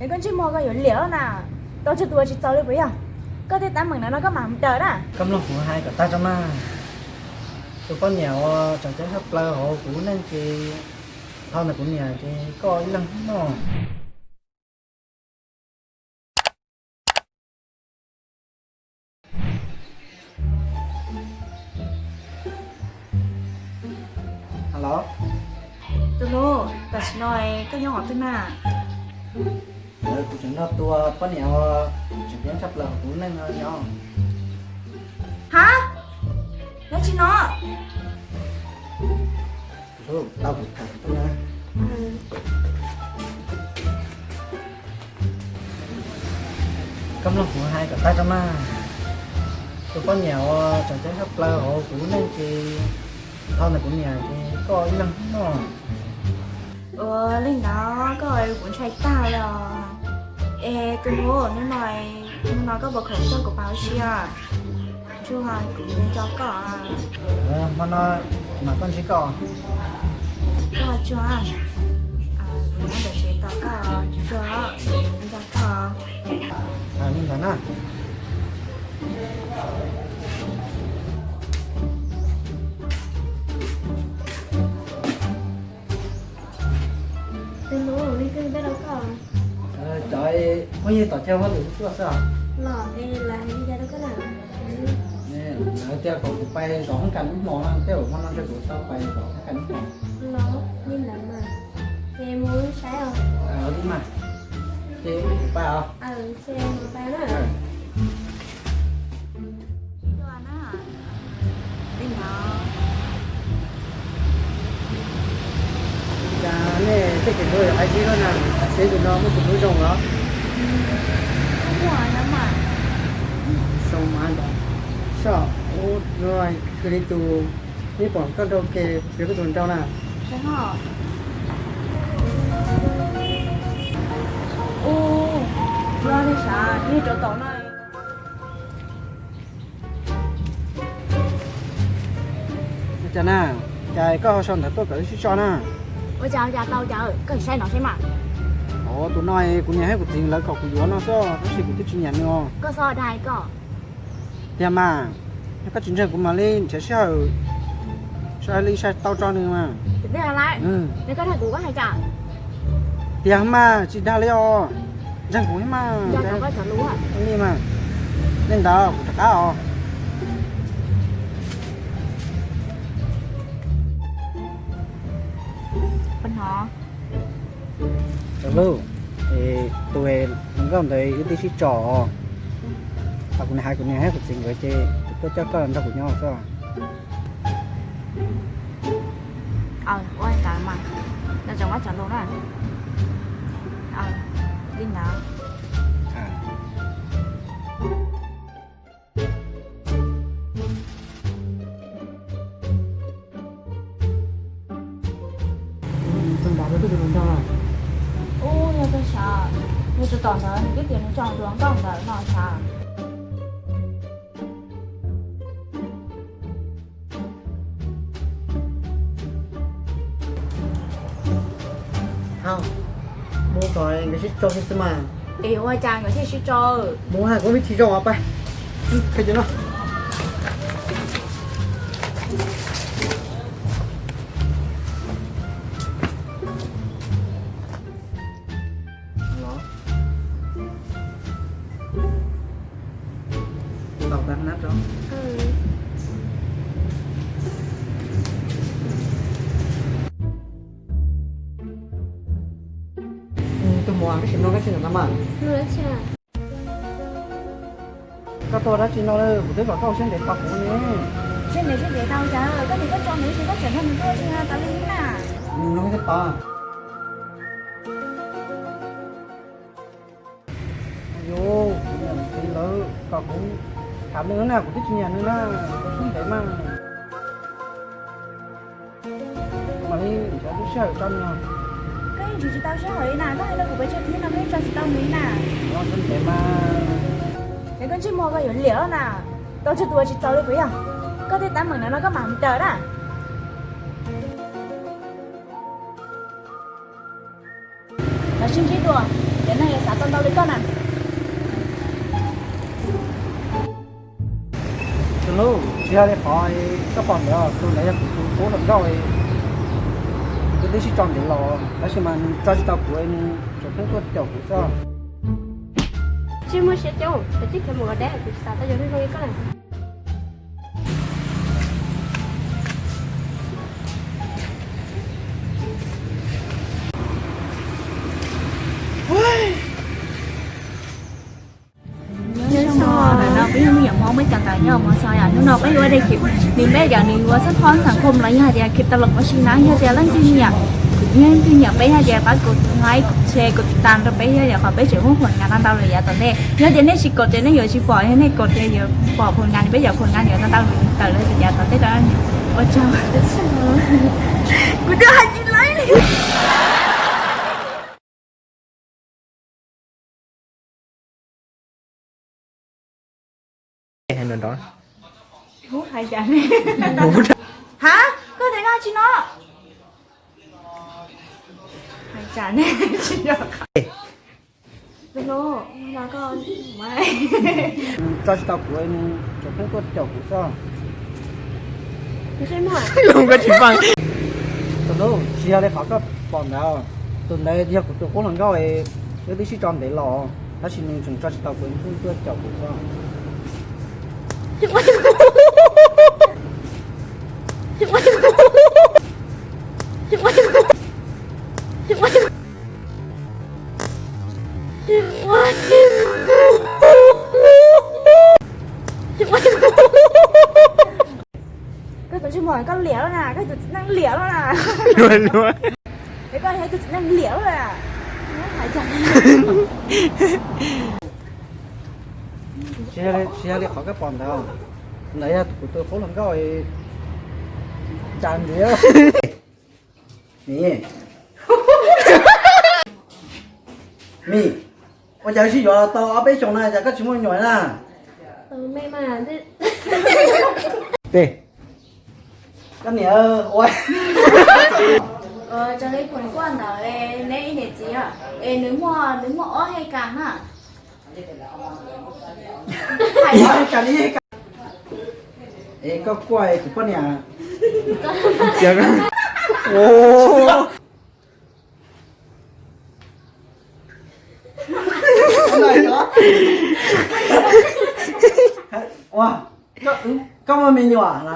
Yog koj ntsej muag koj yuav liam na, tau tsawg tus ua tsis txaus li puas yog? Koj tej teeb meem no no koj mam mus daws na. Koj mloog kuv hais kom tag tso mas. Tus poj niam uas tseem ceeb tshaj plaws hauv kuv lub neej ces dhau ntawm kuv niam ces koj ib leeg no. Alo, tus hlub, tam sim no koj nyob qhov twg na? Kuv tseem nrog tus poj niam uas tseem ceeb tshaj plaws hauv kuv lub neej no nyob. Ha, dab tsi no? Tus hlub, tau kuv tham na. Koj mloog kuv hais kom tag tso mas. Tus poj niam uas tseem ceeb tshaj plaws hauv kuv lub neej ces dhau ntawm kuv niam ces koj ib leeg no. Ua li ntawd koj ua kuv ntshai tag li os. Es tus hlub, hnub no, hnub no koj puas khoom coj kuv pais ua si? Tsuag kuv nco koj. Hmo no mas koj ntsib koj. Koj tsuag, kuv nyob ntawm tsev tos koj, tsuag, nco koj. Li ntawd na. Tus hlub, leej twg tuaj rau koj? Cov phooj ywg tom chaw hauj lwm tuaj xwb os. Los es lawv hais li cas rau koj na? Lawv tias kom kuv pais zov hoob kas ib hmos no, tej zaum hmo no ntshe kuv tau pais zov hoob kas ib hmos. Los li ntawd mas, ces mus saib os. Li mas, ces kuv pais os. Ces mus pais na. Cas nej tej kev hlub yuav qab zib lawm na, xav xeeb tus no muaj tus hlub zoo los? Zoo mas ntag. Soj, ub, khwv li tus, nej pom koj nrau ke, yuav koj tus nrau na. Ub, yog li sav, nej rov tom no. Ua cas na, cas koj ho sau ntawv tuaj kom wb sib tso na? Ua cas, ua cas tau cas, koj saib no seb mas. Ov, tus no kuv niam thiab kuv txiv lawv kom kuv yuav no xwb, tab sis kuv twb tsis nyiam nws os. Koj txhob dag koj. Tiag mas, yog koj tsis ntseeg kuv mam li nrhiav sij hawm, sawv li saib tau tso nws mas. Tiag mas, tsis dag li os. Ntseeg kuv thiab mas. Li mas, nej ntawd kuv rov qab os. Cov lub, tus hluas nkauj ntawd wb twb sib tso, kuv niam hais kuv niam thiab kuv txiv nkawd ces kuv tuaj coj koj nrog kuv nyob xwb. Ua li ntawd mas, nco ntsoov koj cov lus na. Li ntawd. Tus nrad rau koj tus hluas nraug na. Ub, yog koj sav, yog tus tom ntawd nws twb tias nws tso hluas nkauj ntawd no sav. Hau, mus kom nkawd sib tso kiag xwb mas. Es ua cas nkawd thiaj sib tso? Mus hais kuv vib thi zoo os, pab. Qhia cov no. Los. Tau tag nab tso. Tus muam, koj sim no koj tsis ntawm no mas. Koj tuaj dab tsi no lawm, kuv twb kom koj ua siab ntev tos kuv ne. Siab ntev siab ntev tau cas, koj tias koj tso nws ces koj tseem nrog nws tuaj tsis tas li na. Nws no twb tos. Yus, kuv niam txiv lawv kom kuv tham nws na, kuv twb tsis nyiam nws na, kuv siab ntev mas. Mam li nrhiav lub sij hawm tso nws. Koj yeej nrhiav tsis tau sij hawm li na, koj hais rau kuv pes tsawg thiab no koj yeej tso tsis tau nws li na. Siab ntev mas. Es koj ntsej muag koj yuav liam na, tau tsawg tus ua tsis txaus li puas yog? Koj tej teeb meem no no koj mam mus daws na. Los sib ntsib dua, Neeg xav tau ntau li koj na. Tus hlub, tsis yog li qhov koj pom ntawd, tus ntawd yog kuv tus qub hluas nkauj, wb twb sib tso ntev los tab sis mas nws tso tsis tau kuv, nws tseem pheej tuaj caum kuv xwb. Tsis muaj siab coob, ces tib khiav mus ua dab, kuv tsis xav tau yus neeg zoo li koj na. Nyob zoo, ntawm no peb yog me nyuam Hmoob, peb cov ntawv nyob Hmoob xwb yom. Hnub no peb yuav ua dej khiv, nws peb cov nws yuav xab phob xas khom los yog hais tias khiv tas los ua si na, yog tias leej twg nyiam, yog leej twg nyiam peb hais tias pab kuv like, share, kuv tiv tam rau peb, yog tias qhov peb tseem muaj phom nkas ntau ntau lawm yav tom ntej. Yog tias nej tsis kov ces nej yuav tsis pom, yog nej kov ces yuav pom phom nkas, peb cov phom nkas yuav ntau ntau lawm tawm lawm yav tom ntej rau. Ua tsaug. Kuv twb hais tsis laib li. Hais nrov nrov. Hais cas ne? Hab, koj tias koj tsis no? Hais cas ne? Tsis yog. Tus hlub, no koj, tso tsis tau kuv, nws tseem pheej tuaj caum kuv xwb. Tus hlub, tsis yog li qhov koj pom ntawd, tus ntawd yog kuv tus qub hluas nkauj, wb twb sib tso ntev los tab sis nws tseem tso tsis tau kuv, nws pheej tuaj caum kuv xwb. Koj tus ntsej muag koj liam lawm na, koj tus txiv neej liam lawm na. Es koj yog tus txiv neej liam lawm na. Tsis yog li qhov koj pom ntawd, ntawd yog kuv tus qub hluas nkauj, cas ntiav. Mis, Mis, ua cas wb sib yuav tau ob peb xyoos na cas koj tsis muaj me nyuam na? Koj niam ua, raws li kuv kuaj ntawd, neb ib niam txiv es nws muaj, nws muaj ob hej kas na. Es koj kuaj kuv poj niam. Ua, koj muaj me nyuam na?